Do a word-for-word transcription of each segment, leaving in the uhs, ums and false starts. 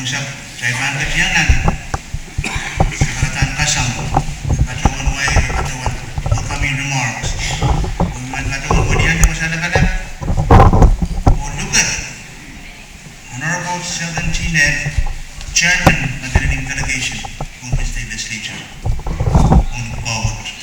Sahpw, kitail pahn ketin iang nan sakaradahn kasam, patohwan wai, patohwan welcoming remarks. Pwe ma patohwan weliandi wasa lapalap, oh luke Honorable Selden Tine, Chairman Madolenihmw Delegation, Pohnpei State Legislature, ong pwukoa wet.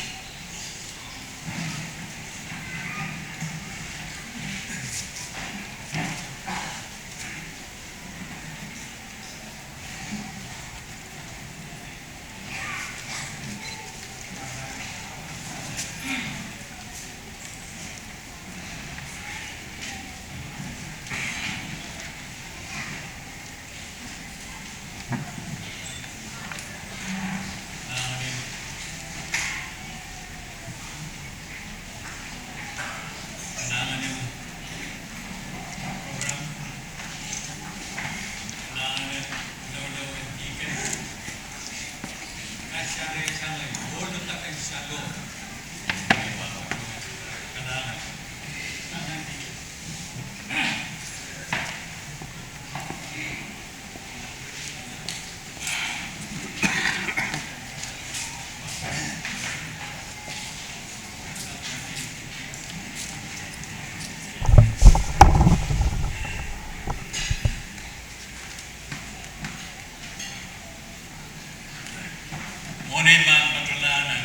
Mwohn ei pahn patohlahng nan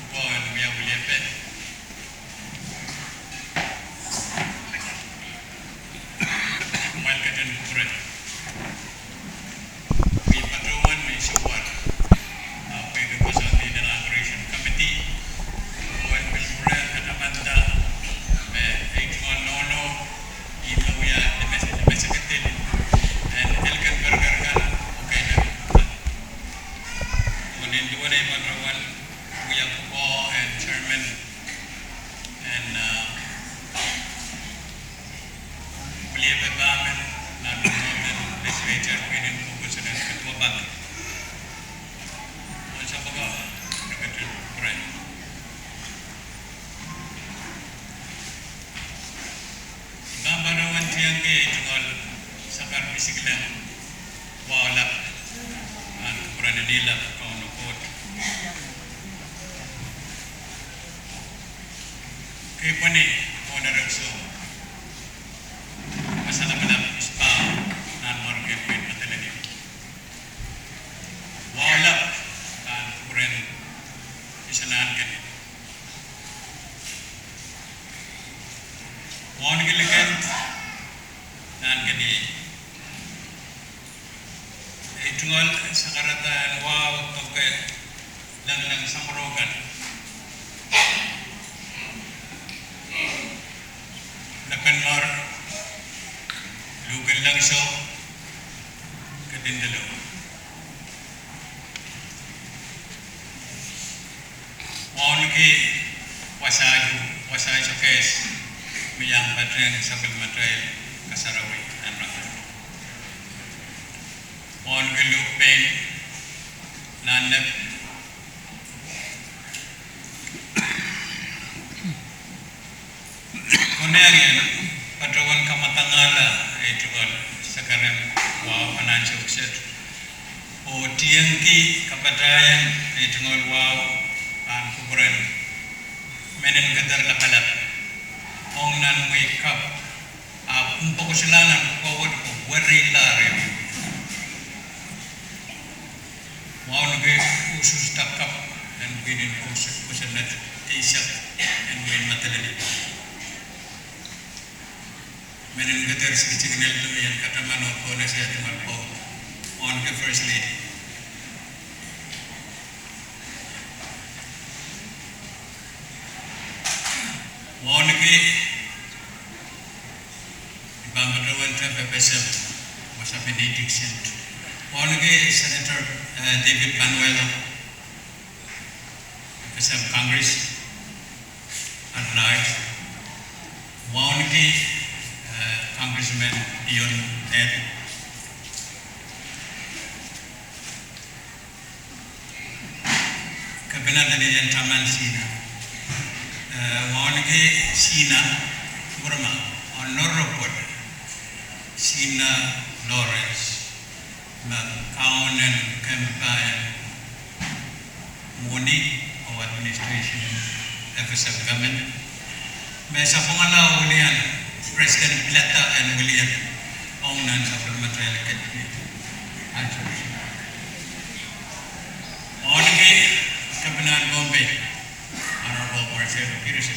pwukoa en wia weliepe, kumwail ketin kupwure. Wi patohwan me I sewese, ahpw pwehki koasoandi en Inauguration Committee, oh en pil kupwure katamanda me ei tungoal nohno, ih me wia limese-, limesekid en Elkin Perker kan, oh kehlail. Oh nin duwen ei patohwan wia pwukoa en Chairman en, ah, weliepe pahmen nan Northern Legislature, pwihn en kou kosonned ketin wahpene. Mwohn sapwko, I ketin kupwure. I pahn patohwan tiengki ei tungoal sakar pisikileng wahu lap, ahn kupwuren Inelap Kauno Koht. Kei pwene, Kauno Rensou, wasa lapalap Isbah, Nanmwarki en Wein Madolenihmw. Wahu lap ahn kupwuren Iso Nahnken. Wauneki Likend Nahnken, ei tungoal sakarada en wahu doke lengileng samworo kan. Lepen Mour, Luhken Lengso, Kedindelo. Wauneki Wasa, Wasa Iso Kehs, me iang patehng sapwellimatail kasarawi en rahn. Wauneki Luhk Pein Nahnlep. Konehng I en patohwan kamadangala ei tungoal sakar en wahu anahn Sokset, oh tiengki kapatahieng ei tungoal wahu ahn kupwuren Menen Keder Lapalap ong nan mwehi kapw, ahpw kin pokosula nan pwukoa wet oh wereilahr ehu. Wauneki usuhs kapw en pwihn en kosonned eisek en Wein Madolenihmw. Menen Keder Sikisikneldo, I en kataman oh pohnese tungoal pwukoa, Wauneki First Lady. Wauneki, I pahn patohwan tepesep wasa benediction. Wauneki Senator, eh, David Panuelo, F S M Congress at large. Wauneki, eh, Congressman Dion Ed. Kepina Delian Taman Sina. Eh, Wauneki Sina Burma, Honorable Sina Lawrence. me kaun en kempa en mwohni oh administration en FSM government, me sapwungala wilian, president pilada en wilian ong nan sapwellimatail keddi. Ansou wauneki Kepina en Pohnpei, Honorable Marcelo Peterson.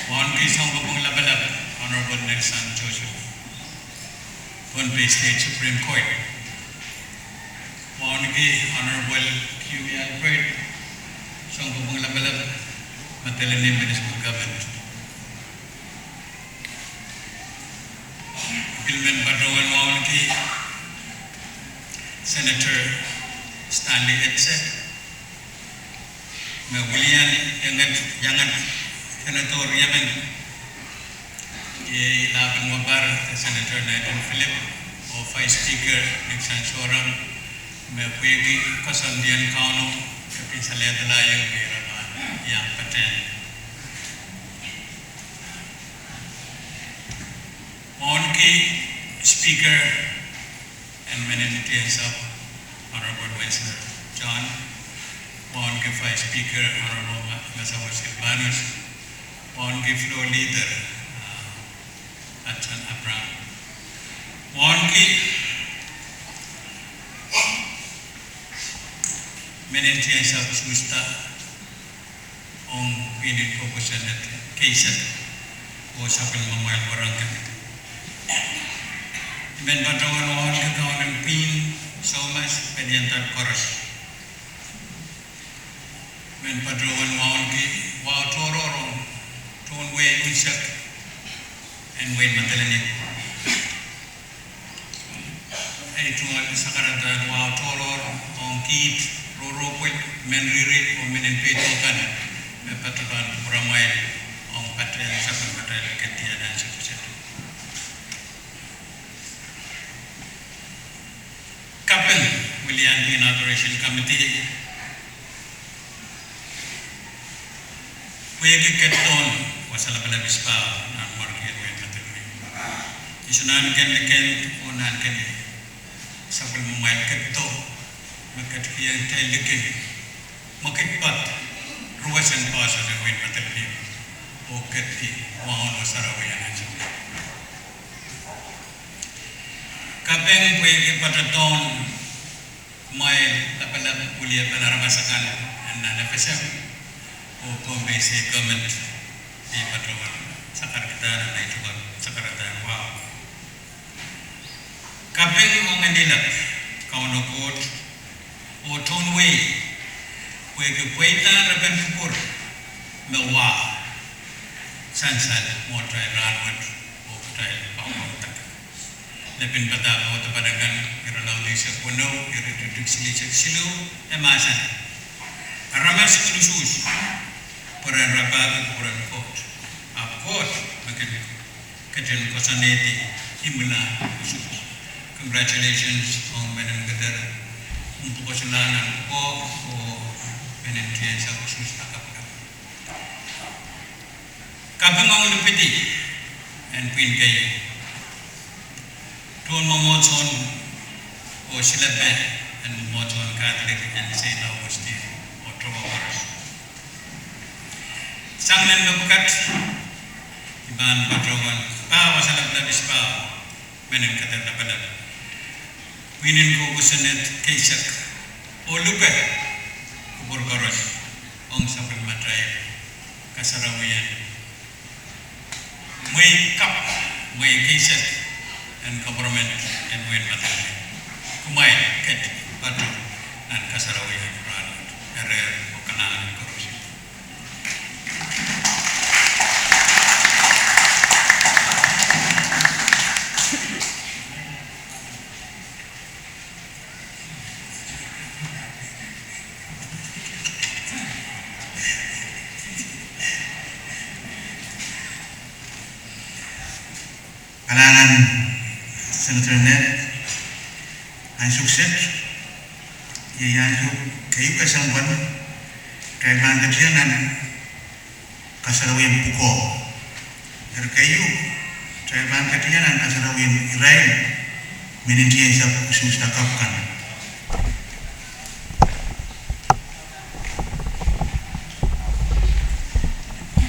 Wauneki Sounkopwung Lapalap, Honorable Nelson Joseph, Pohnpei State Supreme Court. Wauneki Honorable Kiumi Alfred, Sounkopwung Lapalap, Madolenihmw Municipal Government. Pil men patohwan wauneki Senator Stanley Etse, me wilian iangen, iangen Senator riemen, iei Lapin Wapar, Senator Nathan Phillip, oh Vice Speaker Nixon Soran, me pwehki koasoandien Kauno, e pil salehdala ieu me ira pahn iang patehng. Wauneki Speaker en Meninindian Sahpw, Honorable Wensler John, wauneki Vice Speaker, Honorable Ma-, Masawa Silvanus, wauneki Floor Leader, uh, Hudson Abraham, wauneki Meninindian Sahpw usuhsda, ong pwihn en kosonned keisek oh sapwellimamwail wahnpoaron kan. I men patohwan wauneki kaunen pwihn, soumas, pelianda koaros. I men patohwan wauneki wahu tohrohr ong tohn wehi unsek en wehin Madolenihmw. I tungoal sakaradahn wahu tohrohr ong kiht roropwil, men riri oh mehn peido kan me patohwan pwuramwail ong patehng sapwellimatail kedien ansou kiset. Kaping wiliandi Inauguration Committee, pwehki ketidohn Wasa Lapalap Isipao nan mwarkien wehin Madolenihmw. Iso nan keninkend oh nan keni sapwellimamwail ketido me ketikihong kitail likin mwekid pad ruwesen poahsoan en wehin Madolenihmw oh ketidi wahu oh sarawi en ansou. Kaping pwehki patohdohn kumwail lapalap weliepen aramas akan en nan FSM oh Pohnpei State Government, me patohwan sakarkihda nan ei tuhke sakaradahn wahu. Kaping ong ngehn lap, Kauno Koht, oh tohn wehi, pwehki pweidahn repen kupwur me wa sansal mwohtail rahnwet oh kitail pahn wahda. Lepin padahk oh department kan, irelaud eisek weneu, iretikitik silihsek siluh, e mahsanih: Aramas kin usuhs pwe ren rapahki kupwuren Koht, ahpw Koht me kin ketin koasoanehdi imwilahn usuhs. Congratulations ong mehn keder, mpwukoasoia nan pwukoa oh mehn tiahk usuhs akapakap. Kaping ong lipidi en pwihn kei, tohn mwomwohdiso oh silepe en mwomwohdiso Catholic en Saint Augustine oh towe koaros. Sang nan mepwukat, I pahn patohwan pahn wasa lapalap Isipao, mehn keder lapalap, pwihn en kosonned keisek, oh luke kupwur koaros ong sapwellimatail kasarawien mwehi kapw, mwehi keisek en koperment en wehin Madolenihmw. Kumwail ket patohdo nan kasarawien rahnwet. Erehr oh kalahngan koaros. Kalahngan Senator Ned, ansou kiset, iei ansou keieu kesempwal kitail pahn ketin nan kasarawien pwukoa. Eri keieu, kitail pahn ketin nan kasarawien irail Mehn India sahpw usuhs lakapw kan.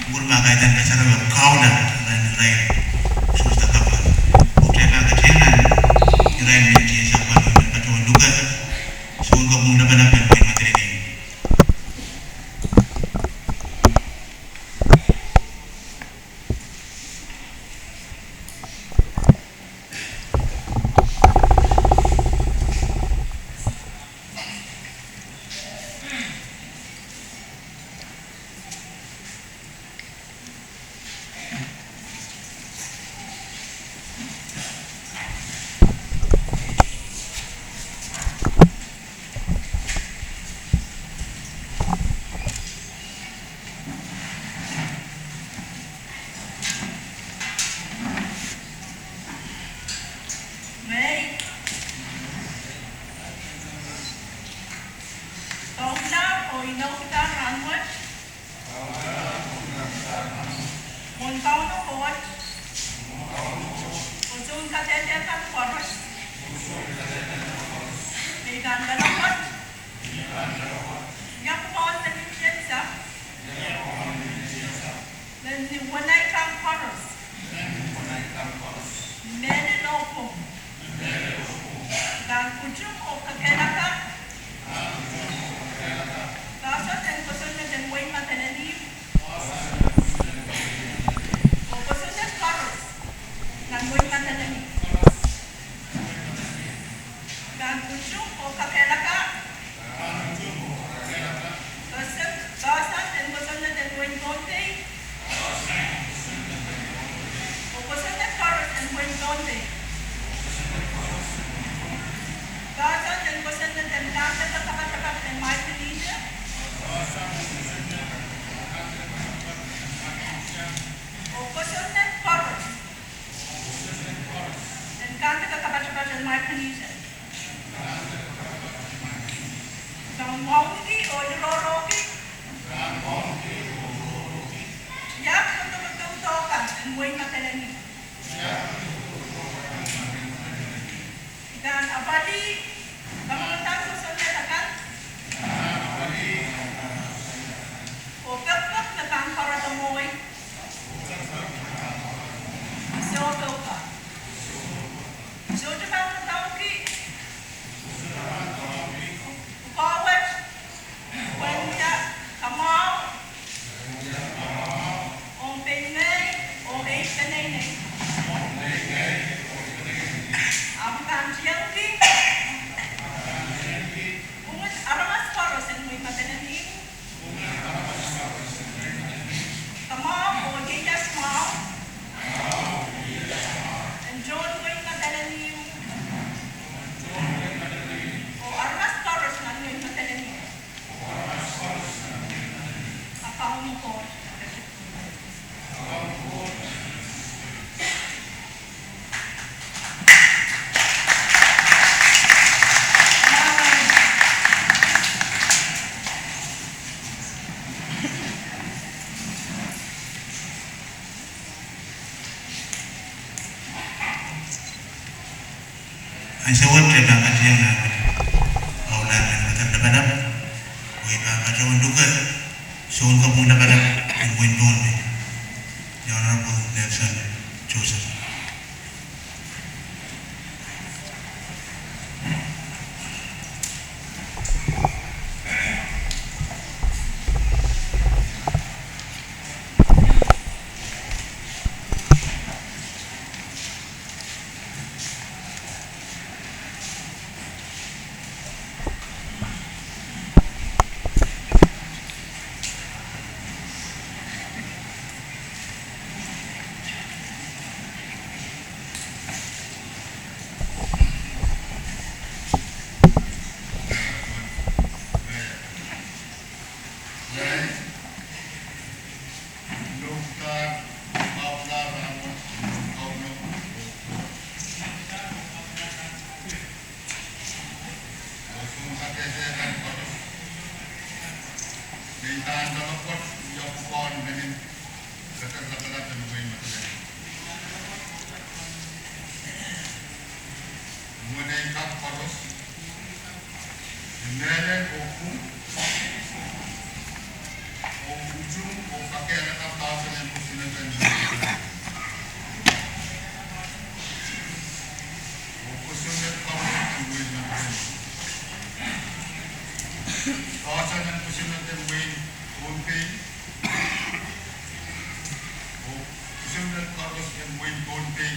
Mwuhr ma kaidehn kasarawi e kaula nan irail usuhs lakapw kan. Okei, pahn ketin nan irail mehn India sahpw kan, patohwan luke soun kopwung lapalap en wehin Madolenihmw. Ngehi kaunda oh inoukihda rahnwet mwohn Kauno Koht oh soun kadehde kan koaros me I pahn loalokot ni akumwaun mehn India sahpw, me ni wenei kan koaros, mehlel oh pwung. I pahn utung oh kakehlaka poahsoan en kosonned en wehin Madolenihmw oh kosonned koaros nan wehin Madolenihmw. I pahn utung oh kakehlaka poahsoan en kosonned en wehin Pohnpei oh kosonned koaros en wehin Pohnpei, poahsoan en kosonned en kahnleke kapatapat en Micronesia oh kosonned koaros en kahnleke kapatapat en Micronesia. I pahn wauneki oh lirohrohki tiahk me doadoahk kan en wehin Madolenihmw. I pahn apwalih kamwomwdahn kosonned akan oh pekipek me pahn pwarodo mwowe sohte pahn doadoahngki pwukoa wet, pwehn wia kamwahu ong pein ngehi oh ei peneinei, ahpw I pahn tiengki pwungen aramas koaros en wehin Madolenihmw, kamwahu oh ieias mwahu en tohn wehin Madolenihmw oh aramas koaros nan wehin Madolenihmw. A Kauno Koht. Ansou wet I pahn kationg nan wet, aulahr mehn Madolenihmw lapalap, oh I pahn patohwan luke soun kopwung lapalap en wehin Pohnpei, The Honorable Nelson Joseph. Mehlel oh pwung, oh utung oh kakehlaka poahsoan en kosonned en, oh kosonned koaros en wehin Madolenihmw. Poahsoan en kosonned en wehin Pohnpei, oh kosonned koaros en wehin Pohnpei,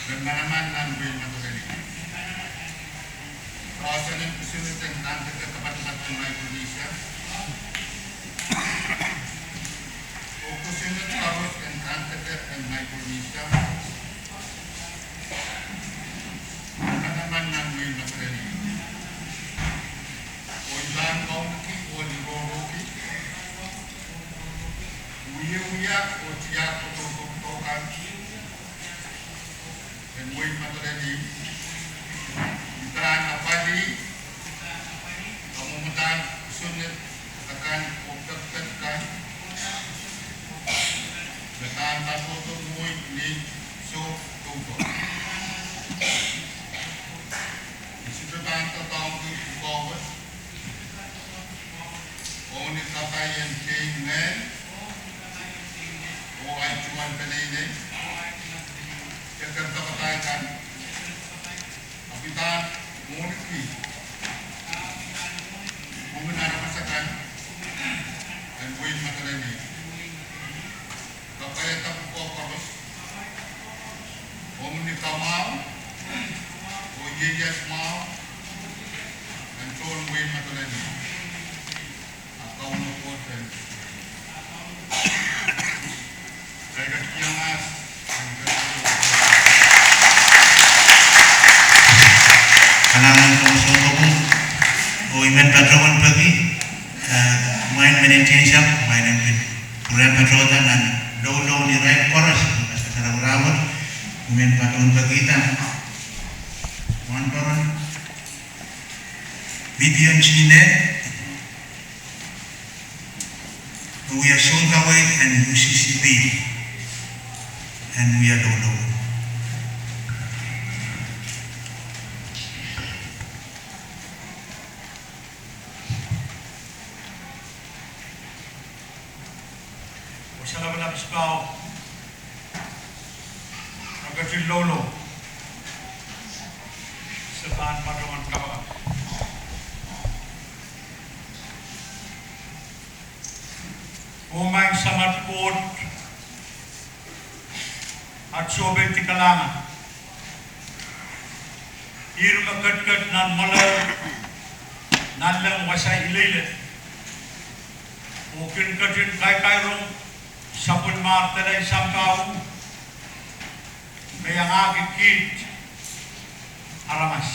me manaman nan wehin Madolenihmw. Poahsoan en kosonned en rahn deke kapatapat en Maikronesia, oh kosonned koaros en rahn deke en Maikronesia, me manaman nan wehin Madolenihmw. Oh I pahn kaunopki oh lirohrohki wiewia oh tiahk doadoahk kan en wehin Madolenihmw. I pahn apwalih kamwomwdahn kosonned akan oh pekipek kan me pahn patohdo mwohn ni soh toudo. I sohte pahn doadoahngki pwukoa wet, ong ni kapai en kehl ngehl oh ahi tungoal peneinei, de kepikapai kan, ahpw I pahn mwohniki pwungen aramas akan en wehin Madolenihmw, kapaiada pwukoa koaros, ong ni kamwahu oh ieias mwahu en tohn wehin Madolenihmw. Ahpw Kauno Koht en kalahngan en sounkopwung, oh I men patohwan peki, eh, mwain men ntihsang, mwain en pil pwurehng patohda nan loulou en irail koaros, kasarawi rahnwet, I men patohwan pekihda Wahnpoaron Vivian Chine, me wia sounkaweid en U C C P, en wia loulou. Oh se lapalap sipahu, re ketin loulou, se pahn patohwan kapakap. Oh maing Samat Koht, at sohpeidi kalahngan, ihr me ketiket nan mwoaleo, nanleng, wasa, ileile, oh kin ketin kaikairong sapwellimomwi dehlen sampah me iangahki kiht aramas.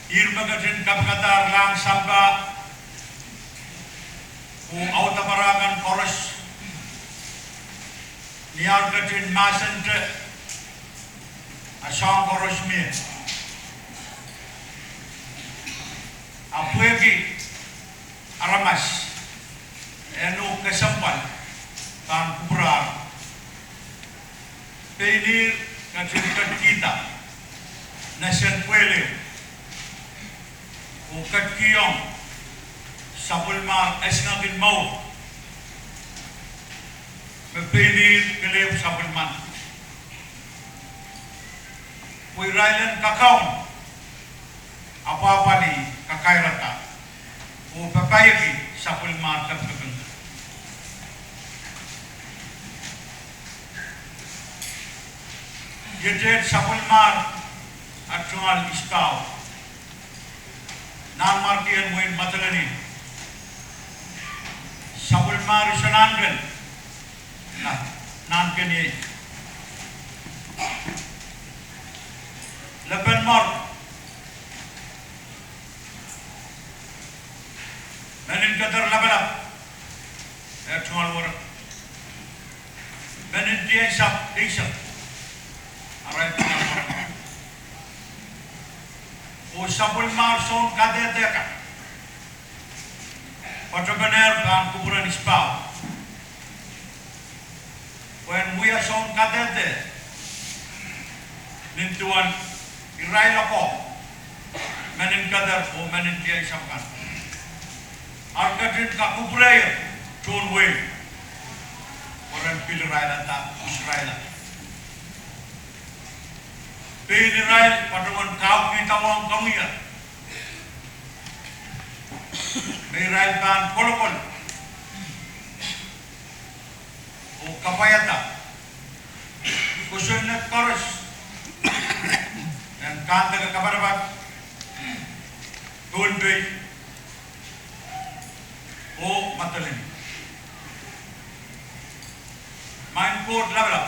Ihr me ketin kapikadahr lahng sampah oh audaparahkan koaros, ni ar ketin mahsente, a soahng koaros mie. A pwehki aramas, eh, nohk kesempwal pahn kupwurahr, pein ihr ketin ketkihda nesen pwehl ehu oh ketkihong sapwellimomwi esingek en mour me pein ihr kelehpw sapwelliman, pwe irail en kakaun apwahpwalih, kakairada oh papaieki sapwellimomwi tepkiping. Iet iet sapwellimomwi at tungoal Ispahu, Nanmwarki en wehin Madolenihmw, sapwellimomwi Iso Nahnken, Nah, Nahnken iei, Lepen Mor, Menin Keder Lapalap, eh, tungoal werek, Menin Tiensap Eisek, arail tungoal werek, oh sapwellimomwi sounkadehde kan, poatopenehr pahn kupwuren Ispahu, pwehn wia sounkadehde nin duwen Irail oko, mehn en keder oh mehn en tiahk sapwkan, ar ketin kak kupwurehr tohn wehi, pwehn pil irail ahda, pwehn irail ahda. Pein irail patohwan kaukihda ong komwi, me irail pahn kolokol oh kapwaiada kosonned koaros en kandeke kapatapat, Pohnpei oh Madolenihmw. Maing Koht Lapalap,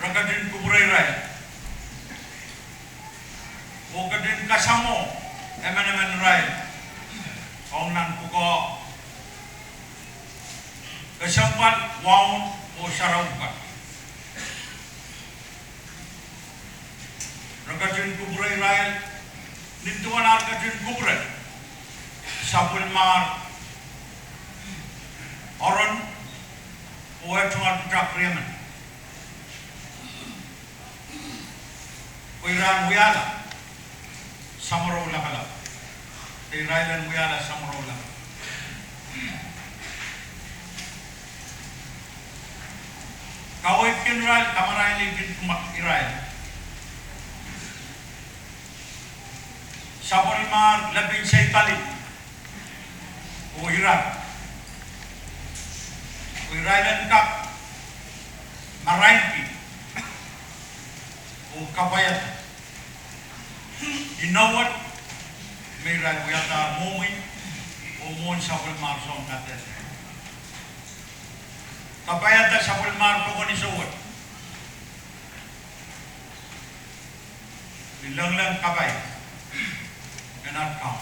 re ketin kupwure irail oh ketin kasamwo emenemen irail ong nan pwukoa kesempwal, waun oh sarawi pwukat. Re ketin kupwure irail nin duwen ar ketin kupwure sapwellimar Oron oh eh tungoal pwutak riemen, pwe irail wiahla samworo lapalap, de irail en wiahla samworo lapalap. Kaweidkin irail, kamarainihkin irail sapwellimar lepin Saipan oh Iraq, pwe irail en kak marainki oh kapwaiada inou wet me irail wiadahr mwohmwi oh mwohn sapwellimar sounkadehde. Kapwaiada sapwellimar pokon isou wet ni lengleng kapai en at Kaun,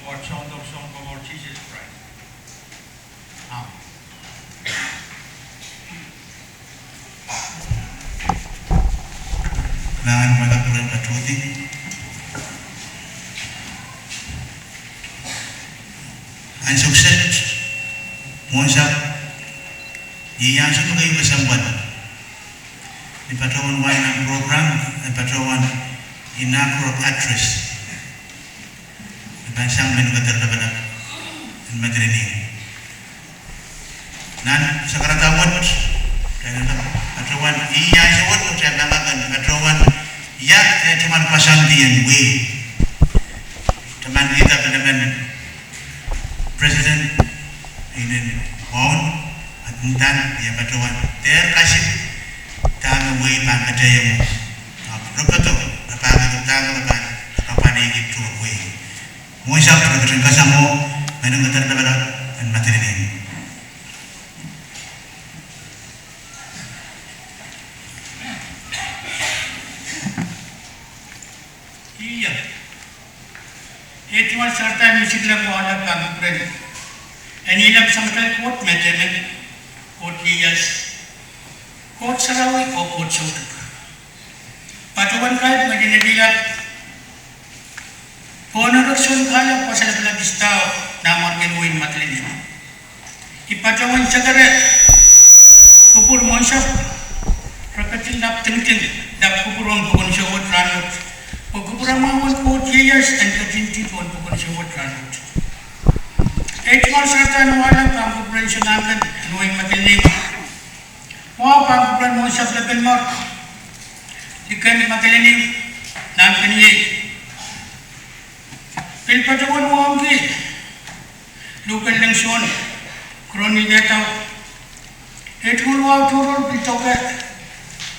oh at Soundor Sounkomour Sises Krais. Amen. Lahngan me kak pwurehng patohdi. Ansou kiset, mwohnsapw, iei ansou me keieu kesempwal ni patohwan wai nan program, e patohwan inaugural address, e pahn sang mehn keder lapalap en Madolenihmw. Nan sakarada wet, patohwan, ih ansou wet, patohwan, ia eh tungoal koasoandi en wehi. Taman kihda pil emen president, inen waun, a nda ni e patohwan dehr kasik dahme wehi pahn ketiehng, ahpw ropodo, re pahn ketiehng, re pahn kapwaiada tohn wehi. Mwohnsapw, re ketin kasamwo mehn keder lapalap en Madolenihmw. Ih, eh tungoal sakarada en misiklap oh wahlap pahn kupwuren Ngehn Sarawi, Samatail Koht me Dehmen, Koht Ieias, Koht Sarawi oh Koht Soutuk. Patohwan kaidehk me I lipilap pohn erekiso en kahlap wasa lapalap Ister nan mwaren wehin Madolenihmw. I patohwan sekere kupwur mwohnsapw, re ketin lap tingting, lap kupwur ong pokon sou wet rahnwet, pwe kupwuramwahu en Koht Ieias en ketin tih pohn pokon sou wet rahnwet. Eh tungoal sakarada en wahlap pahn kupwuren Sounkomour en wehin Madolenihmw. Wahu pahn kupwuren mwohnsapw Lepenmor, liken Madolenihmw, nan keniei. Pil patohwan wauneki Luhken Lengsohn, Kuroni Lehdau. Eh tungoal wahu tohrohr pil doke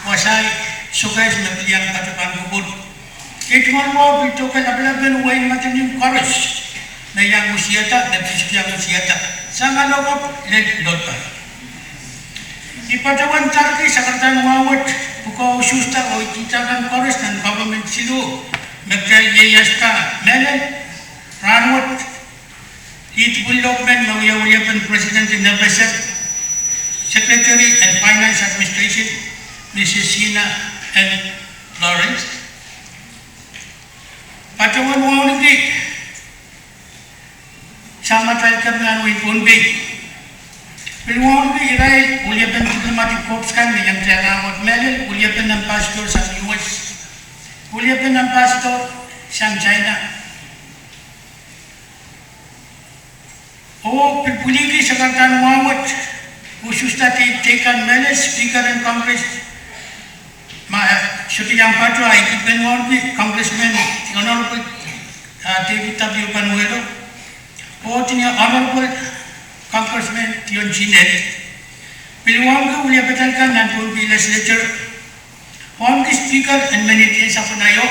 wasaht Sokehs me pil iang patohwan kupwur. Eh tungoal wahu pil doke lapalapen wehin Madolenihmw koaros me iang wisiada, me pil iang wisiada, sang lokaia lel loalpato. I patohwan tariki sakarada en wahu wet, pwukoa usuhsda oh idida kan koaros nan government siluh me kitail ieiasda mehlel rahnwet. Ih pwukoa lokmen me wia weliepen president en FSM, Secretary en Finance Administration, Mrs Sina N Lawrence. Patohwan wauneki Samatail Kepina en wehin Pohnpei. Pil wauneki irail weliepen diplomatic corps kan me iang tehk rahnwet, mehlel weliepen ambassador sang US, ambassador sang China. Oh pil pwiliki sakaradahn wahu wet, usuhs da teitei kan mehlel, Speaker en Congress, ma, eh, sohte iang patoh, I did pahn wauneki Congressman, the Honorable, uh, David W. Panuelo, oh the Honorable Congressman Dion Chineri, pil wauneki wiliapedal kan nan Pohnpei Legislature, wauneki Speaker en Menotian Sub Nayo,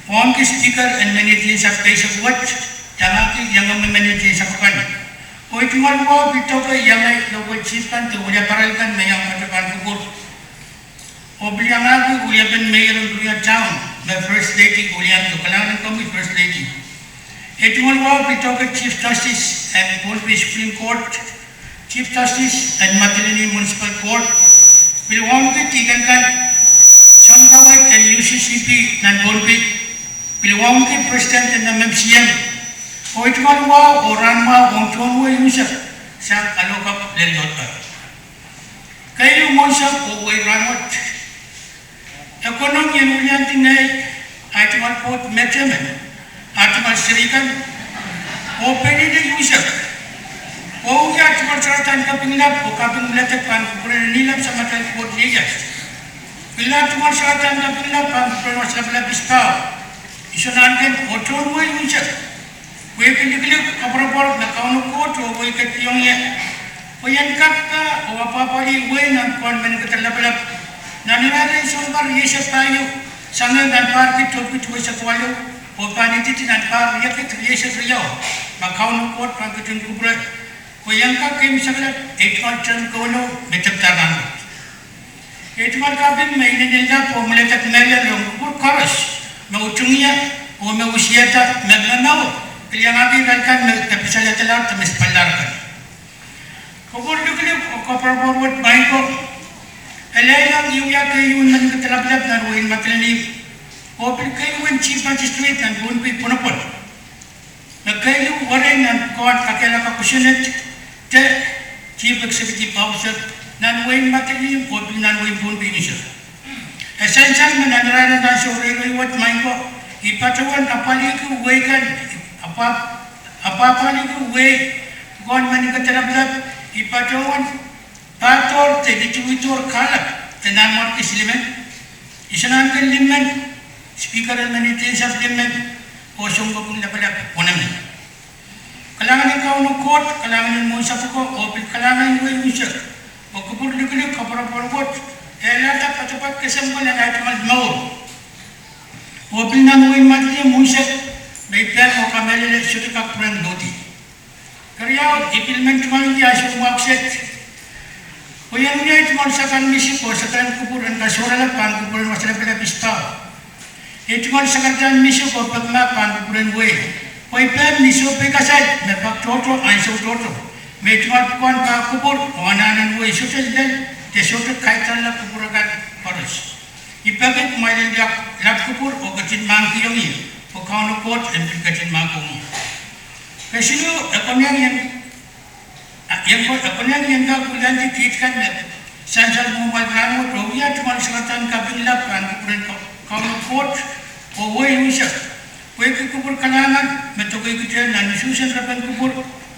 wauneki Speaker en Menotian Sub Keisek wet, iangahki iengehki Menotian Sub kan. Oh I tungoal wahu pil doke iengei local chief kan de wiliaparail kan me iang patoh pahn kupwur. Oh pil iangahki wiliepen Mayor en Korea Town, me First Lady William, kalahngan en komwi First Lady. I tungoal wahu pil doke Chief Justice en Pohnpei Supreme Court, Chief Justice en Madolenihmw Municipal Court, pil wauneki dihken kan, sounkaweid en U C C P nan Pohnpei, pil wauneki President en M M C M. Oh I tungoal wahu oh rahn mwahu ong tohn wehi unsek sang Alokap lel Lohdbar. Keieu, mwohnsapw oh wehi rahnwet, e konehng ien wiliandi ngehi, ahi tungoal pwoud metemen, ahi tungoal seri kan, oh pein ih unsek, oh wia tungoal saradan kaping lap oh kaping mehlel pahn kupwuren Nilap Samatail Pwoud Leaders. Pil tungoal saradan kaping lap pahn kupwuren Wasa Lapalap Isipao, Iso Nahnken oh tohn wehi unsek. Pwehki likilik, koapworopwor me Kauno Koht oh wehi ketikihong ie, pwe ien kak pah oh apwahpwalih wehi nan pwukoahn Meninkeder Lapalap, nan irair en sounpar rieisek pahieu, sang nan pahr kid tohn kid rieisek waluh, oh pahn ididi nan pahr riekid rieisek riau, ma Kauno Koht pahn ketin kupwure, pwe ien kak keimwseklahng ei tungoal term Kauno me tepda rahnwet. Ei tungoal kaping me inenen lap oh mweledek mehlel ong kupwur koaros me utung ie oh me usieda me momour, pil iangahki irail kan me de pisaladahlahr de me sipaldahr kan. Kupwur likilik oh koapworopwor wet, maing ko, e lelehng I wia keieun Meninkeder Lapalap nan wehin Madolenihmw, oh pil keieun Chief Magistrate nan Pohnpei pwonopwon, me keieu werein nan pwukoahn kakehlaka kosonned de Chief Executive Officer nan wehin Madolenihmw oh pil nan wehin Pohnpei unsek. E sansal me nan irair en ansou reirei wet, maing ko, I patohwan apwalihki wehi kan, apwah, apwahpwalihki wehi pwukoahn Meninkeder Lapalap, I patohwan pahdohr de lituwidohr kahlap de Nanmwarki silimen, Iso Nahnken limmen, Speaker en Menotian Sub limmen, oh Sounkopwung Lapalap wenemen. Kalahngan en Kauno Koht, kalahngan en mwohnsapw ko, oh pil kalahngan en wehi unsek, oh kupwur likilik, koapworopwor wet, e alehda poadoapoad kesempwal nan ahi tungoal mour, oh pil nan wehin Madolenihmw unsek, me I pehn oh kamehlele sohte kak pwurehng lohdi. Keriau, I pil men tungoalki ansou mwahu kiset, pwe ien wia ei tungoal sakar misik oh sakar en kupwur en kasohrala pahn kupwuren Wasa Lapalap Isipao. Ei tungoal sakarada misik oh pekimahk pahn kupwuren wehi, pwe I pehn ni sohpei kasair me pak tohto, ansou tohto, me ei tungoal pwukoahn pahkupwur oh anahnen wehi sohte lel de sohte kaitarala kupwur akan koaros. I peki kumwail en lap, lap kupwur oh ketin mahkihong ie, pwe Kauno Koht en pil ketin mahkohng ie. Kesiluh, e konehng ien, ien ko, e konehng ien kak wiliandi kiht kan me sansal mwohmwail rahnwet oh wia tungoal sakarada kaping lap pahn kupwuren Kau-, Kauno Koht oh wehi unsek. Pwehki kupwur kalahngan me dokeikitail nan usuhsen repen kupwur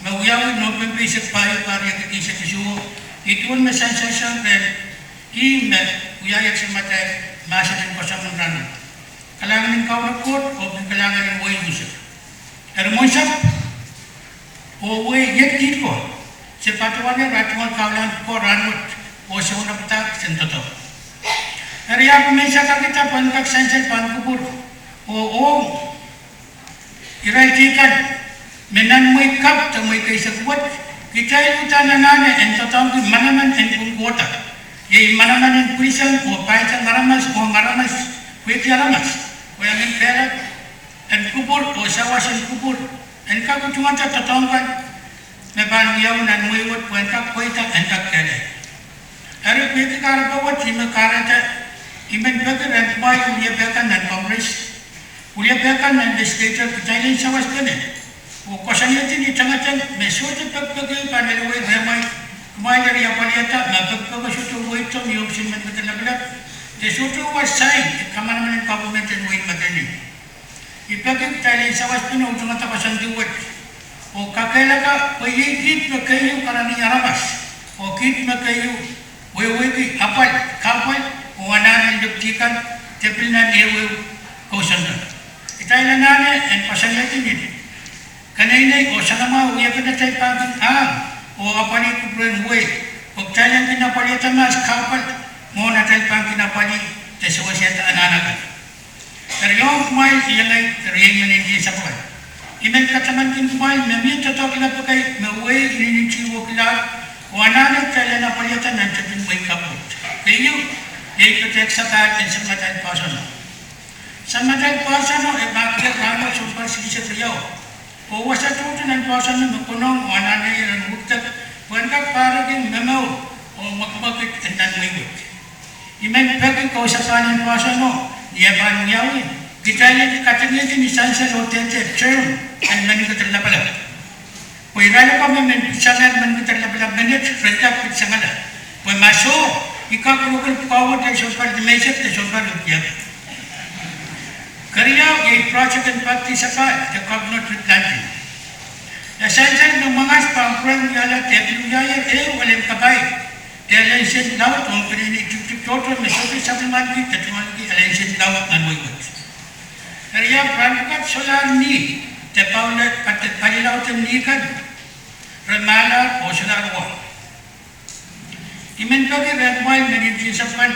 me wiawi Nopempe eisek pahieu, pahr riekid eisek isuh, I duwen me sansalsang rehn ih me wiahier samatail mahsen en koasoandi rahnwet. Kalahngan en Kauno Koht oh pil kalahngan en wehi unsek. Eri mwohnsapw oh wehi, iet kiht ko, se patohwanohng ahi tungoal kahlap ko rahnwet oh sounpadahk sen doadoahk. Eri ahpw me I sakakihda pwehn kak sansal pahn kupwur oh, oh irail teikan me nan mwehi kapw de mwehi keisek wet, kitail uhdahn anahne en doadoahngki manaman en pwungkohda, iei manaman en pwilisang oh paisang aramas ong aramas, pwehki aramas, pwe en kehlail en kupwur oh sawas en kupwur en kak utungada doadoahk kan me pahn wiawi nan mwehi wet pwe en kak pweida, en kak kehlail. Eri pwehki kahrepe wet, I men kahrehda, I men peki rehn kumwail wiliepe kan nan Congress, wiliepe kan nan Legislature, kitail en sawaspene oh koasoanehdi ni tangatang me sohte pekipeki pahn lelewei rehmwail, kumwail eri apwalihada ma pekipeko sohte wehi doh ni ohpis en Meninkeder Lapalap, E sohte wasa ni kamanaman en government en wehin Madolenihmw. I peki kitail en sawaspene utungada koasoandi wet oh kakehlaka pwe iei kiht me keieu karanih aramas oh kiht me keieu wehwehki apwal, kahpwal oh anahn en lepidi kan de pil nan ehuehu kousoan kan. Kitail anahne en koasoanehdi ni keneinei oh soanamwahu wiepen atail pahn kin ahng oh apwalih kupwuren wehi, pwe kitail en kin apwalihada mahs kahpwal mwohn atail pahn kin apwalih de sewesehda anahn akan. Eri ong kumwail, iengei, eri iei men nting sapwal. I men katamankin kumwail me mie doadoahk lap ekei me wehi inenen tihwokilahro oh anahne kitail en apwalihada nan tepin wehi kapw wet. Keieu, iei pwehki sapahl en samatail poahsoano. Samatail poahsoano e mahkier rahnwet sounpar silihsek riau, oh wasa tohto nan poahsoano me konehng oh anahne ren wekidek pwehn kak pahrekiong momour oh mwekimwekid en nan wehi wet. I men peki kausapahn en poahsoano, ni eh pahn wiawi, kitail en katingehdi ni sansal oh dehde term en meninkeder lapalap. Pwe irail ko me men pitsang meninkeder lapalap menet, ren kak pitsangala. Pwe ma soh, I kak rukul pwukoa wet sounpar limeisek de sounpar riekid. Keriau, iei project en pepdi sapahl de coconut replanting. E sansal me mwangas pahn pwurehng wiahla de pil wiahier ehu elen kapai de elen sent laud ong peneinei tikitik tohto me sohte sapwellimaniki de tungoaliki elen sent laud nan wehi wet. Eri rahn pwukat solahr nih de palilaud en nih kan, re mahlahr oh solahr wa. I men peki rehn kumwail me ntingdi sapwal,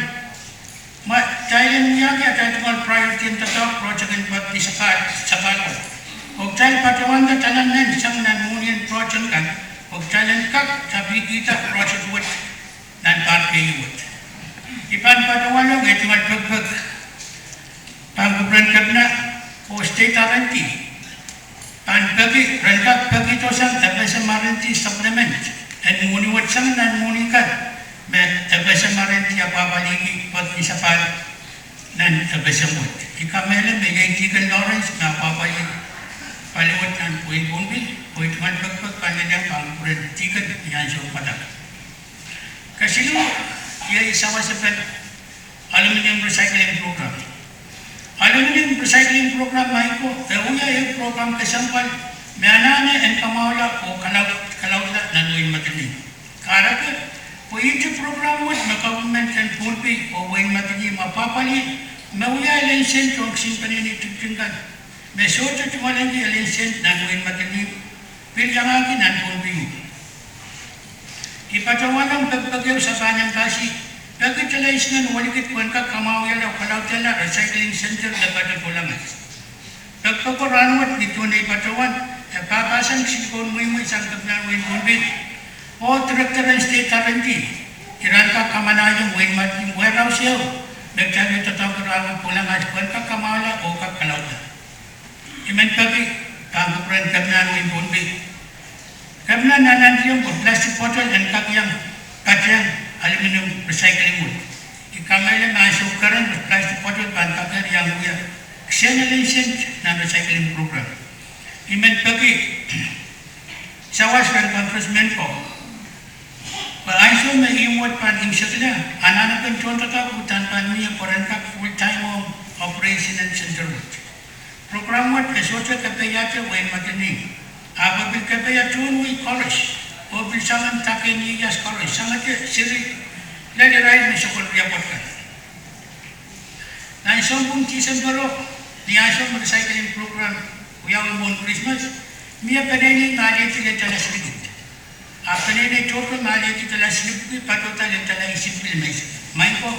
ma kitail en wiahki atail tungoal priority en doadoahk project en pepdi sapahl, sapahl wet, oh kitail patohwanda dahla men sang nan mohni en project kan, oh kitail en kak tapikihda project wet nan pahr keieu wet. I pahn patohwanohng ei tungoal pekipek pahn kupwuren Kepina oh state R and D pahn peki, ren kak pekihdo sang FSM R and D supplement en mohni wet sang nan mohni kan me FSM R and D apwapwalihki pepdi sapahl nan FSM wet. I kamehlele me iei Dihken Lawrence me apwapwalih pali wet nan wehin Pohnpei, oh ei tungoal pekipek pahn lelehng pahn kupwuren Dihken ni ansou padahk. Kesiluh, iei sawasepen aluminium recycling program. Aluminium recycling program, maing ko, e wia ehu program kesempwal me anahne en kamwahula oh kalaudla nan wehin Madolenihmw. Kahrehda pwe ihte program wet me government en Pohnpei oh wehin Madolenihmw apwapwalih me wia elen sent ong kisin peneinei tikitik kan me sohte tungoalengki elen sent nan wehin Madolenihmw pil iangahki nan Pohnpei. I patohwanohng pekipek ehu, Sapahn Embassy peki dola isinen welikid pwehn kak kamwahwihala oh kalaudehla recycling center lepete Kolongas. Pekipeko rahnwet ni duwen ei patohwan e pahpahsang silikon mweimwei sang Kepinahn wehin Pohnpei oh director en state R and D, ira en kak kamanahiong wehin Madolenihmw warehouse ehu me kitail doadoahngki rahnwet Kolongas pwehn kak kamwahula oh kak kalaudla. I men peki pahn kupwuren Kepinahn wehin Pohnpei, Kepina, nantiong pwe plastic bottle en kak iang patehng aluminium recycling wet. I kamehlele me ansou keren plastic bottle pahn kakehr iang wia kisehn elen sent nan recycling program. I men peki sawas rehn Congressmen ko pwe ansou me ihmw wet pahn imwisekla, anahnepen tohndoadoahk uhdahn pahn mie pwe ren kak full time ong operation en center wet. Program wet e sohte kepeiahte wehin Madolenihmw, ahpw e pil kepeia tohn wei koaros oh pil soangen dake ni ias koaros, sangete seri lel irail me sokol riapwoat kan. Nan sounpwong Disempero, ni ansou me recycling program wiawi mwohn Krismas, mie peneinei me alehdi lel dala silipwiki, ahpw peneinei tohto me alehdi dala silipwiki patohda lel dala isipwiki limeisek. Maing ko,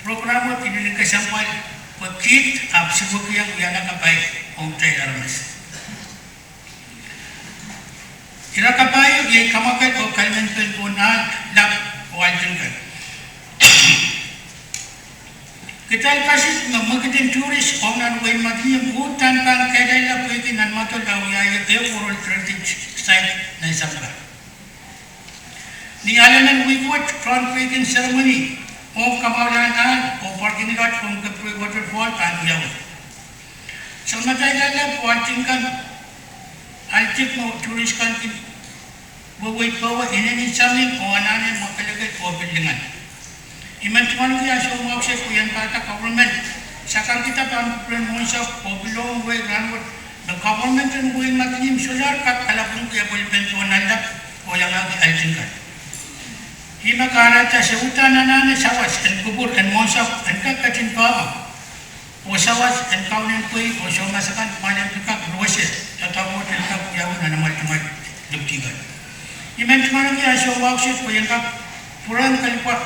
program wet inenen kesempwal pwe kiht ahpw sipwekihong wiahla kapai ong kitail aramas. Ire kapai iei kamwakel oh kalimenpen pohn ahl, lap oh ahl tinkan. Kitail kasik me mwekid en tourist ong nan wehin Madolenihmw uhdahn pahn kehlailla pwehki nan mwadel a wiahier ehu World Heritage Site nan sampah. Ni alemen wihk wet, groundbreaking ceremony ong kamwahulahn ahl oh parking lot ong Kepwei Waterfall pahn wiawi. Samatail ahl, lap oh ahl tinkan, ahl tik me tourist kan kin wehwehki powe inenen samin oh anahne mwakelekel oh pil lingan. I men tungoalki ansou mwahu kiset pwe I en pahda government sakarkihda pahn kupwuren mwohnsapw oh pil ong wehi rahnwet me government en wehin Madolenihmw solahr kak kalapwungki apwalih pen pohn nanlap oh iangahki ahl kan. Ihme kahrehda se uhdahn anahne sawas en kupwur en mwohnsapw en kak ketin pahpa oh sawas en kaunen pwehi oh soumas akan kumwail en pil kak ruwese doadoahk wet en kak wiawi nan amwail tungoal lipidi kan. I men tungoalki ansou mwahu kiset pwe I en kak pwurehng kelipwa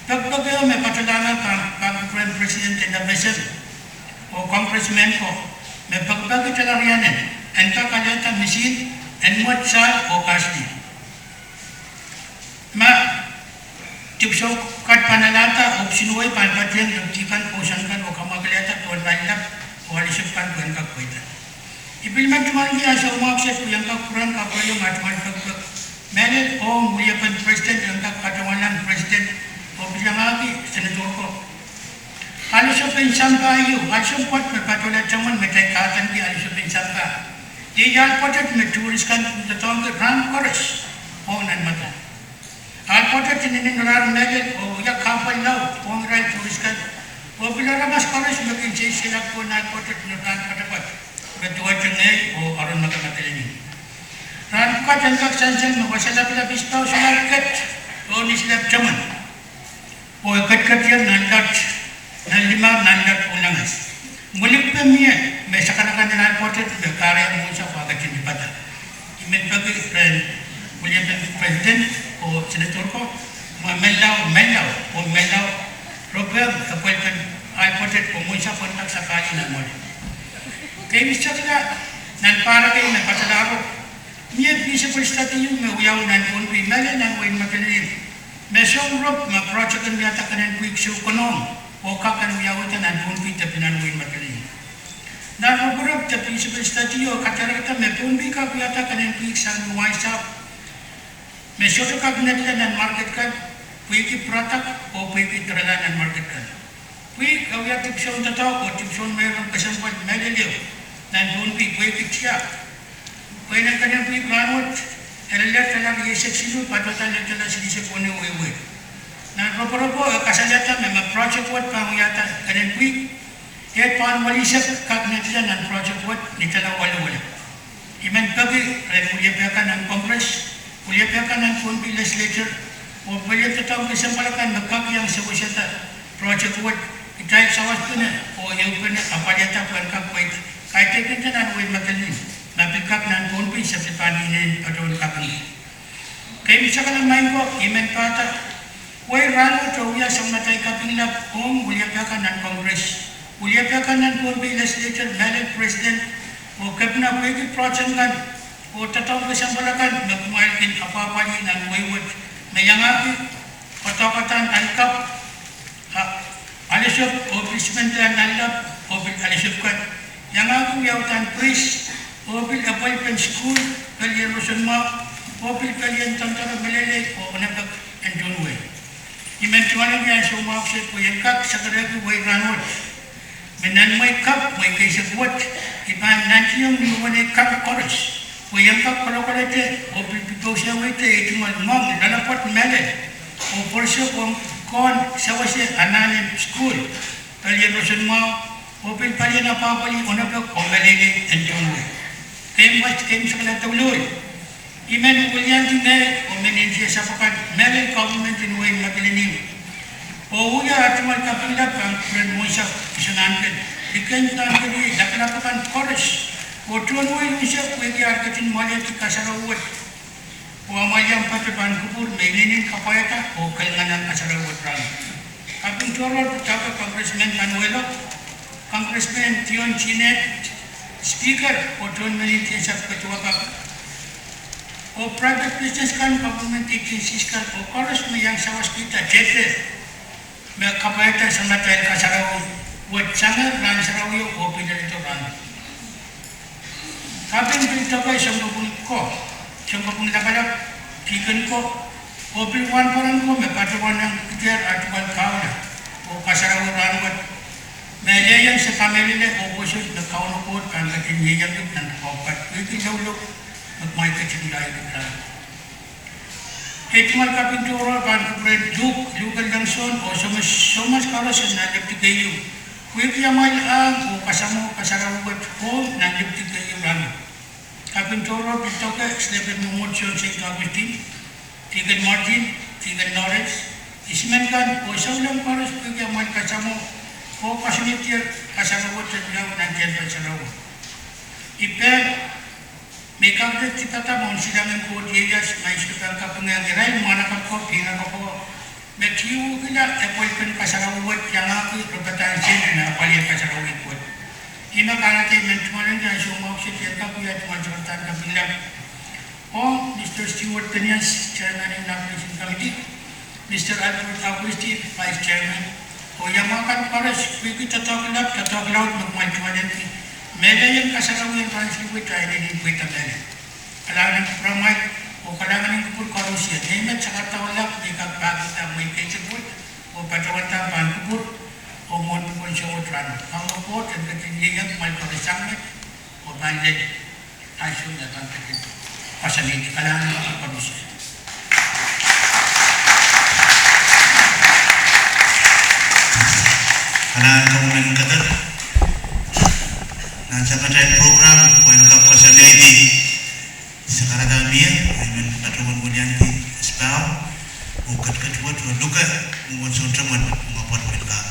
pekipek ehu me patohlahng pahn kupwuren President en FSM oh Congressmen ko me pekipeki talarianen en kak alehda misin en mwet sahl oh kasdi. Ma dipwisou kan pahn alahda oh kisin wehi pahn patohng lipidi kan, pwoson kan oh kamwakelehda pohn nanlap oh ahlsek kan pwehn kak pweida. I pil men tungoalki ansou mwahu kiset pwe I en kak pwurehng kapwaiong ah tungoal pekipek mehlel ong wiepen President en kak katohwanlahng President oh pil iangahki Senator ko. Ahlsopen sampah ieu, ahlsok pwoat me patohla temen me kitail kahdaneki ahlsopen sampah, iei ahl pwoatet me tourist kan doadoahngki rahn koaros ong nan Madolenihmw. Ahl pwoatet inenen rahn mehlel oh wia kahpwal laud ong irail tourist kan, oh pil aramas koaros me kin seiseilahng pohn ahl pwoatet nan rahn poatopoat me duwehte ngehi oh Aron Maka Madolenihmw. Rahn pwukat en kak sansal me wasa lapalap isipau solahr ket oh ni silap temen oh e ketiketier nan loat, nan limau, nan loat oh nanleng. Mwulikpe mie me sakanakan en ahl pwoatet me kahrehiong mwohnsapw ketin dipada. I men peki rehn wiepen President oh Senator ko me menlau, menlau oh menlau, ropehng apwalipen ahl pwoatet oh mwohnsapw en kak sapahl nan mwoale. Keimwseklahn nan pahr ekei me patohlahro, mie feasible study ieu me wiawi nan Pohnpei, mehlel nan wehin Madolenihmw, me song rop me project en wiahda kenen pwihk soukonohng oh kak en wiawihda nan Pohnpei de pil nan wehin Madolenihmw. Nan roporop de feasible study ieu kadarekda me Pohnpei kak wiahda kenen pwihk sang ni wahnsahpw me sohte kak nedila nan market kan, pwehki pwurodak oh pwehki dirala nan market kan. Pwihk e wia dipwisoun doadoahk oh dipwisoun meiron kesempwal mehlel ehu nan Pohnpei pwehki tiahk. Pweinen kenen pwihk rahnwet e lelehdahr riesek siluh patohda lelehda silihsek weneu wehwe. Nan roporopo e kasalehda me ma project wet pahn wiahda kenen pwihk, ehu pahn welihsek kak nedila nan project wet ni dala waluwalek. I men peki rehn wiliepehkan nan Congress, wiliepehkan nan Pohnpei Legislature, oh pelien doadoahk kesempwal akan me kak iang sewesehda project wet, kitail sawaspene oh ehupene apwalihada pwehn kak pweida kaidehkin nan wehin Madolenihmw, ma pil kak nan Pohnpei se pil pahn inenen patohwan kaping. Keimwseklahn maing ko, I men pahda wehi rahnwet oh wia soangen atail kaping lap ong wiliepehkan nan Congress, wiliepehkan nan Pohnpei Legislature, mehlel President oh Kepina pwehki project kan oh doadoahk kesempwal akan me kumwail kin apwahpwalih nan wehi wet, me iangahki koadoakoadoahn ahl kapw, ahlsek oh pil simen nan nanlap oh pil ahlsek kan, iangahki wiawihdan bridge oh pil apwalipen sukuhl, pelien roson mwahu oh pil pelien doandoare, mehlel oh onopek en tohn wehi. I men tungoalki ansou mwahu kiset pwe I en kak sakarehki wehi rahnwet me nan mwehi kapw, mwehi keisek wet, I pahn nantihong ni weneu kan koaros pwe I en kak kolokolete oh pil pil pousehwei de ei tungoal ngoang loalopwoat mehlel oh pworisek ong kohn sewese anahnen sukuhl, pelien roson mwahu oh pil pelien apwahpwalih onopek oh mehlel en tohn wehi. Keimwseklahn douluhl. I men wiliandi ngehi oh mehn N C S akan mehlel government en wehin Madolenihmw oh wia ahr tungoal kaping lap pahn kupwuren mwohnsapw, kosonned akan, likend akan, lapalap akan koaros oh tohn wehi unsek pwehki ahr ketin mwoalehki kasarawi wet oh amwail iang patohwan kupwur me inenen kapwaiada oh kelinganahn kasarawi wet rahnwet. Kaping tohrohr pil doadoahk Congressman Manuel, Congressman Dion Sinet, Speaker oh tohn mehn N C S akan, oh private business kan, government agencies kan oh koaros me iang sawaskihda tehte me kapwaiada samatail kasarawi wet sang rahn sarawio oh pil leledo rahnwet. Kaping pil doke sounkopwung ko, sounkopwung lapalap, dihken ko oh pil wahnpoaron ko me patohwan iang kidier ahr tungoal kahula oh kasarawi rahnwet, me lelehng se kamehlele oh pwoson me Kauno Koht pahn ketin ieiang nan pwukat pwehki loulou me kumwail ketin ieiang rahnwet. Ei tungoal kaping tohrohr pahn kupwuren Luke, Luke Elder Sohn oh soumas, soumas koaros en nan Lipiti Keieu. Pwehki amwail ahng oh kasamwo kasarawi wet ong nan Lipiti Keieu rahnwet. Kaping tohrohr pil doke silepen mwomwohdiso en Saint Augustine, Deacon Martin, Deacon Lawrence, isimen kan oh souleng koaros pwehki amwail kasamwo oh koasoanehdi kasarawi wet en wiawi nan tehnpas sarawi. I pehm me I kak dipada mwohn silangin Koht ieias, ma I sohte pahn kapingehng irail mwahnakapwo, peinakapwo, me tihukihla appointment kasarawi wet iangahki ripadahn sent me apwalih kasarawi wet. Ih me kahrehda I men tungoalenki ansou mwahu kiset en kak wia tungoal sewesehdan kapinglap ong Mister Stewart Phineas, Chairman en Nomination Committee, Mister Albert Augustine, Vice Chairman, oh iangahki koaros pwehki doadoahk lap, doadoahk laud me kumwail tungoalenki, mehlel en kasarawien rahn siluh wet, I inenen pweida mehlel. Kalahngan en kupwuramwail, oh kalahngan en kupwur koarosie. Ngehi met sakadau lap me I kak pahkihda mwehi keisek wet, oh patohwanda pahn kupwur, oh mwohn pwuhken souwet rahn wet. Kauno Koht en ketin ieiang kumwail koaros sang met, oh pahn lel ansou me pahn ketin koasoanehdi. Kalahngan en kupwur koarosie. Kalahngan en kupwur en kadar. Nan sapwatail program, pwehn kak koasoanehdi. Sakarada mie, I men patohwan weliandi Spau, oh ketiket wet oh luke, mwomwohdiso en Teman, mwomwohdiso en Kaka.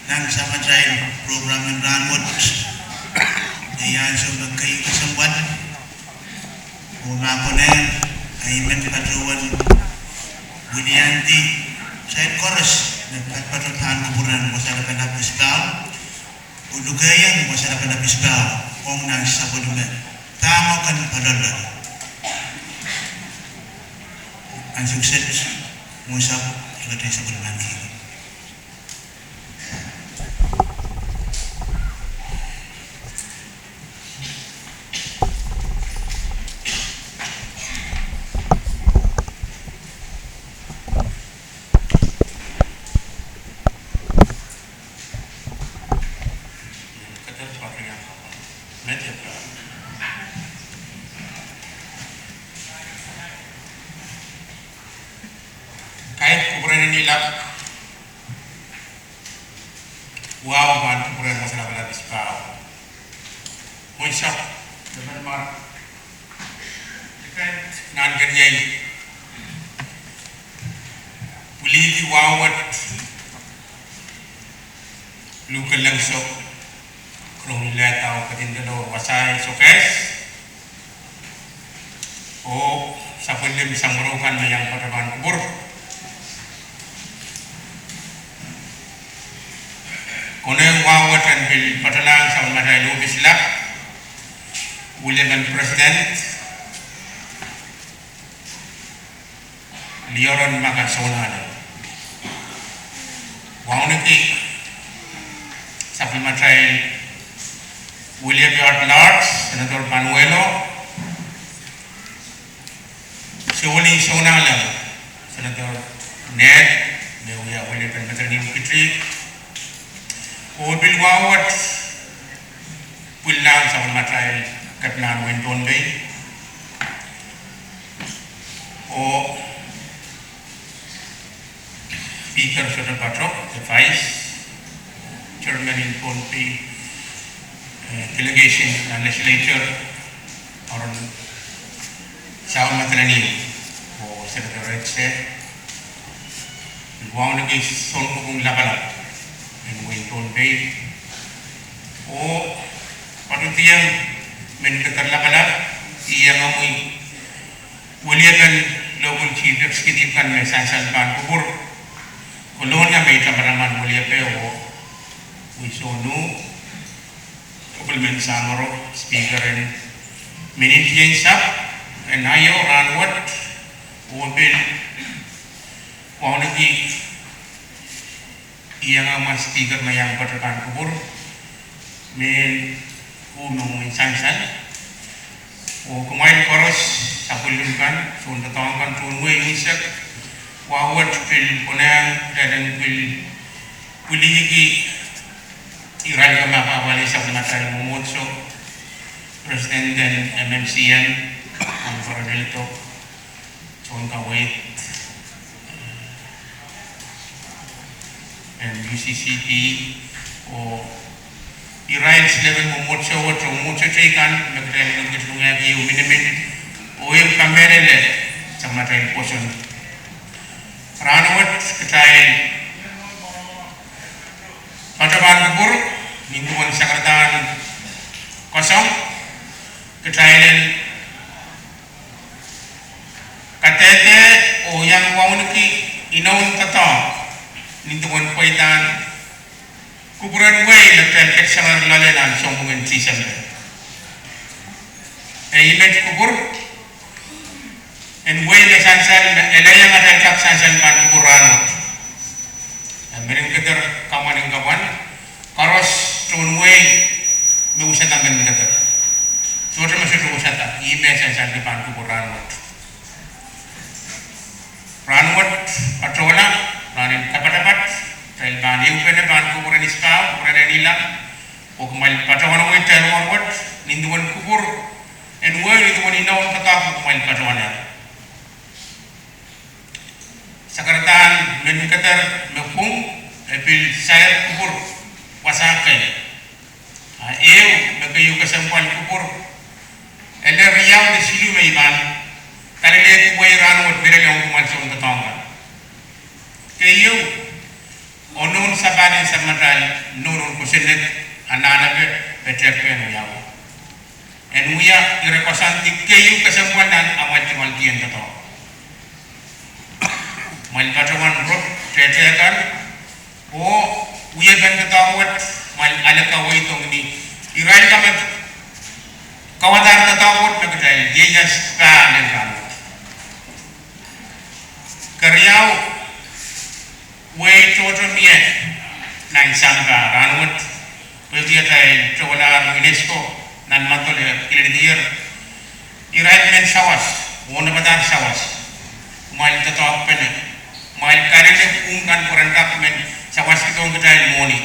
Nan samatail program en rahnwet, iei ansou me keieu kesempwal, oh ma konehng, I men patohwan wiliandi sair koaros me patopato pahn kupwuren Wasa Lapalap Isipahu, oh lukehiong Wasa Lapalap Isipahu ong nan sapwellime dahme kin patopato. Ansou kiset, mwohn sahpw, I ketido sapwellimen kihdo. Kaidehn kupwuren en ilap, wahu pahn kupwuren Wasa Lapalap Isipahu. Mwohn sahpw, Leman Mar, I ketido nan keniei pwilihdi wahu wet luhk en lengso, rong lelehda oh ketin doadoahk wasahi sokehs, oh sapwellime samworo kan me iang patohwan kupwur. Konehng wahu wet en pil patolahng sapwellimatail ohpis lap, weliepen President, Lioren Maka Sounaleng. Wauneki sapwellimatail weliepe at large, Senator Panuelo, Sewolin Sounaleng, Senator Ned, me wia weliepen Madolenihmw Kitih, oh pil wahu wet pwilahng sapwellimatail Kepinahn wehin Pohnpei, oh Speaker sohte pato, de Vice Chairman en Pohnpei, eh, delegation nan legislature, Aaron Saun Madolenihmw, oh Senator Ed Seh, wauneki sounkopwung lapalap en wehin Pohnpei, oh patohdiong mehn kedir lapalap, iangahki weliepen local chief executive kan me sansal pahn kupwur, Kolonia me I tamataman weliepe, oh Wisonu, Kopilmen Samoro, Speaker en mehn Indian sahpw en Ohio rahnwet, oh pil wauneki iangahki Speaker me iang patohwan kupwur, mehn, oh mehn sansal, oh kumwail koaros, sapwellime kan, soundoadoahk kan, tohn wehi unsek, wahu wet pil konehng, lel en pil pwilihki irail me apwahpwalih sapwellimatail mwomwohdiso, President en M M C M, Conference Health, soun kaweid en U C C D, oh irail selepen mwomwohdiso wet, oh mwomwohdiso teikan me kitail kin ketilong ieu minimin, oh ieu kamehlele sapwellimatail pwoson. Rahnwet kitail patohwan kupwur nin duwen sakaradahn koasoi, kitail en kadehde oh iang wauneki inoun doadoahk nin duwen pweidahn kupwuren wehi me kitail ketidohr loale nan sounpwong en Tisempe. E I met kupwur en wehi me sansal me elehieng atail kak sansal pahn kupwur rahnwet. E mehn kedir kamwanin kamwan, koaros tohn wehi me wusada mehn kedir. Sohte me sohte wusada, ih me sansalki pahn kupwur rahnwet. Rahnwet patohla rahnen kapatapat, kitail pahn ehupene pahn kupwuren Isipahu, kupwuren en ilap, oh kumwail patohwan wehi kitail rahnwet nin duwen kupwur en wehi, nin duwen inoun doadoahk me kumwail patohwanehr. Sakaradahn mehn kedir me pwung, e pil sair kupwur wasa kei. A ehu me keieu kesempwal kupwur, ele riau de siluh me I pahn kalelehki wehi rahnwet mehlel ong kumwail soundoadoahk kan. Keieu, oh nohn sapahl en Atail nohno kosonned, anahnepe, petehkpen wiawi. En wia ire koasoandi keieu kesempwal nan amwail tungoal kihong doadoahk. Amwail patohwan rong tehtehkan oh wiepen doadoahk wet, amwail ale kaweid ong ni irail kamehlele, kauwadahr doadoahk wet me kitail ieias pahn en rahnwet. Keriau, wehi tohto mie nan sampah rahnwet, pwehki atail towelahr UNESCO nan mandol e kileldier irail mehn sawas, oh napadahr sawas. Kumwail doadoahkpene, kumwail kalelehki pwung kan pwe ren kak men sawaskihdohng kitail mwohni.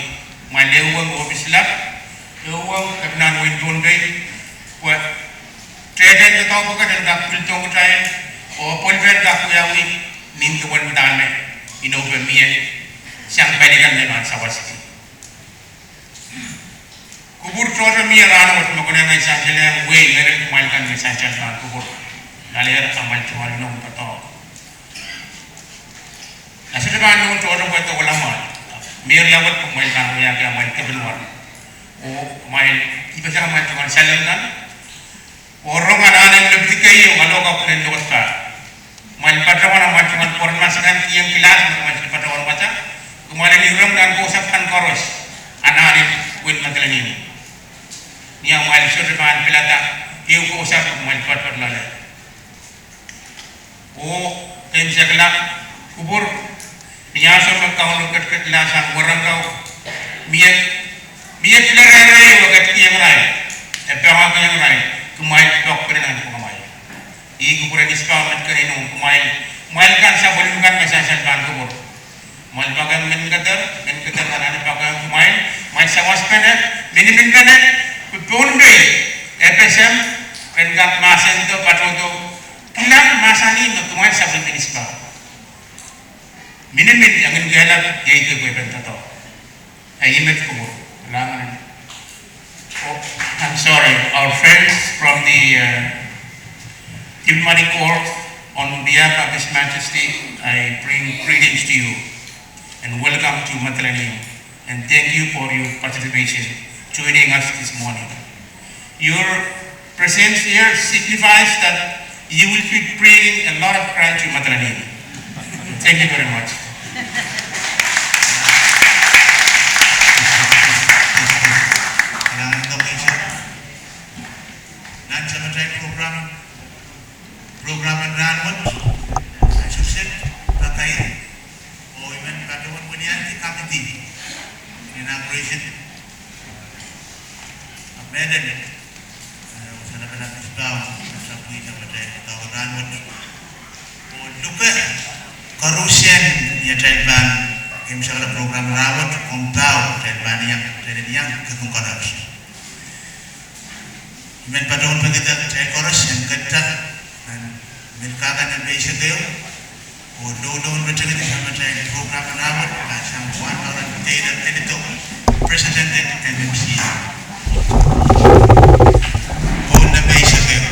Kumwail ehuong ohpis lap, ehuong kepinahn wehin Pohnpei, pwe tehtehn doadoahk pwukat en kak pwilidohng kitail, oh pwelpel kak wiawi nin duwen dahme inou pwe mie sang pali kan me pahn sawaski. Kupwur tohto mie rahnwet me konehng sansal en wehi mehlel kumwail kan me sansal pahn kupwur. Lalehr amwail tungoal inou doadoahk. A sohte pahn nohn tohto pwe doke lamwahl. Mie riau wet kumwail kan wiahki amwail kepin war. Oh kumwail ipeseng amwail tungoal salem kan. Oh rong anahnen lepidi keieu, a lokapen en lokot pah. Kumwail patohwan amwail tungoal pwoarmasang kan kihong kilahs me kumwail patohwan wasa. Kumwail en rong nan kousapw kan koaros anahnen wehin Madolenihmw. Ni amwail sohte pahn pilada ehu kousapw, kumwail poatopoat loale. Oh keimwseklahng kupwur, ni ansou me Kauno ketiket lahsang werengkau, mie, mie pil rehrail oh ketikihong irail, e poakohng irail, kumwail poakpene nan pwungamwail. Ih kupwuren Isipah me ketiket inou, kumwail, kumwail kan sapwellime kan me sansal pahn kupwur. Kumwail poakohng mehn keder, mehn keder anahne poakohng kumwail, kumwail sawaspene, miniminpene, pwe Pohnpei, FSM, ren kak mahsendo, patohdo, kilang mahsanih me kumwail sapwellime Isipah. Minimin, iang kehlail, iei kepwehpen doadoahk. Ahi met kupwur, langan. Oh, I'm sorry, our friends from the, uh, diplomatic corps, on behalf of His Majesty, I bring greetings to you and welcome to Madolenihmw, and thank you for your participation, joining us this morning. Your presence here signifies that you will be bringing a lot of pride to Madolenihmw. Thank you very much. Nan samatail program, program en rahnwet, ansou sehse, pakair, oh I men patohwan wini ahi committee en inauguration. Mehlel, eh, oh sa lapalap Isipah, sa pwihn samatail doadoahk en rahnwet. Oh luke koarusie ni atail pahn keimwseklahng program en rahnwet, komw pahn, atail pahn iang, atail iang kepin koaros. I men patohwan pekida kitail koaros en ketiket nan mehn kak en peisek ehu, oh doulou en petekidi samatail program en rahnwet, ah, sang pwuhn Reverend Taylor Edito, President en MMCA. Pwuhn en peisek ehu.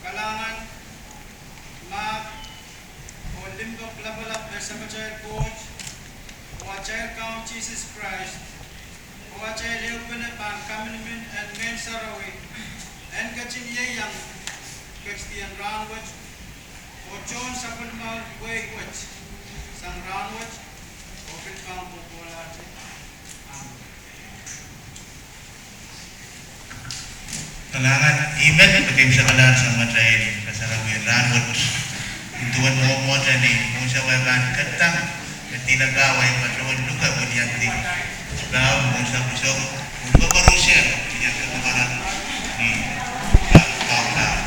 Kalahngan, mahk, oh limpoak lapalap me Samatail Koht, oh atail Kaun Sises Krais, oh atail ehupene pahn kaminimin en Ngehn Sarawi, en ketin ieiang ketidien rahnwet, oh tohn sapwellimomwi wehi wet, sang rahnwet, oh pil pahn kohkohlahte. Amen. Met me keieu sakalahn samatail kasarawi en rahnwet. Nin duwen mwomwohte ni mwohnsapw pahn keddang me dihla pahn wai patohwan luke wiliandi pahn mwohnsapw song, luke koarusie wiliandi pahn ni pahn pahn.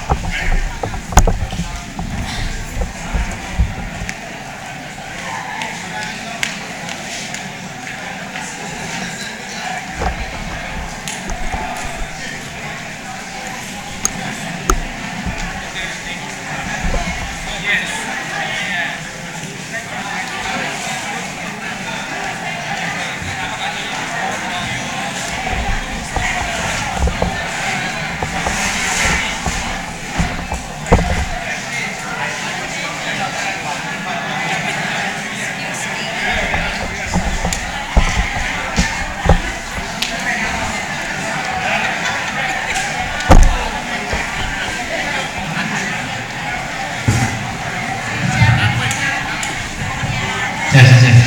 Yes, yes, yes.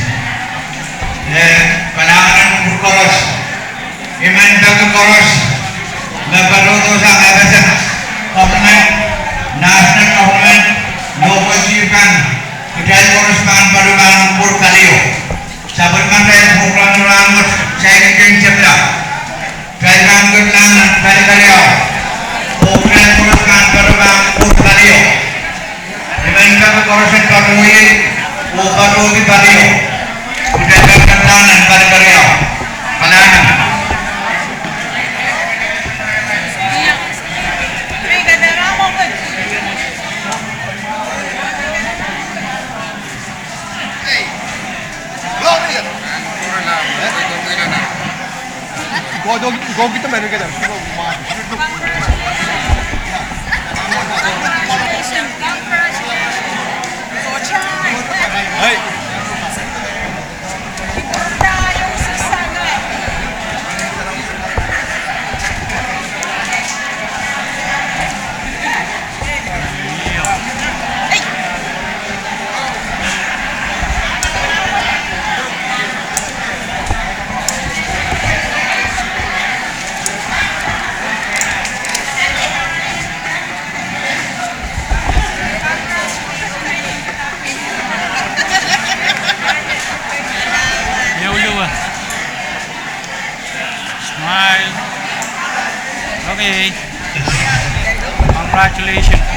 Eh, kalahngan en koaros. I men peki koaros me patohdo sang FSM government, national government, local chief kan, kitail koaros pahn patohdo pahn pwurehng palio. Sapwellimatail program en rahnwet, saikinte tepda. Kitail pahn ketlahng nan pali kaliau. Oh kitail koaros pahn patohdo pahn pwurehng palio. I men peki koaros en patohdo, oh patohdo palio. Kitail pahn ketlahng nan pali kaliau. Kalahngan. Smile. Okay. Congratulations.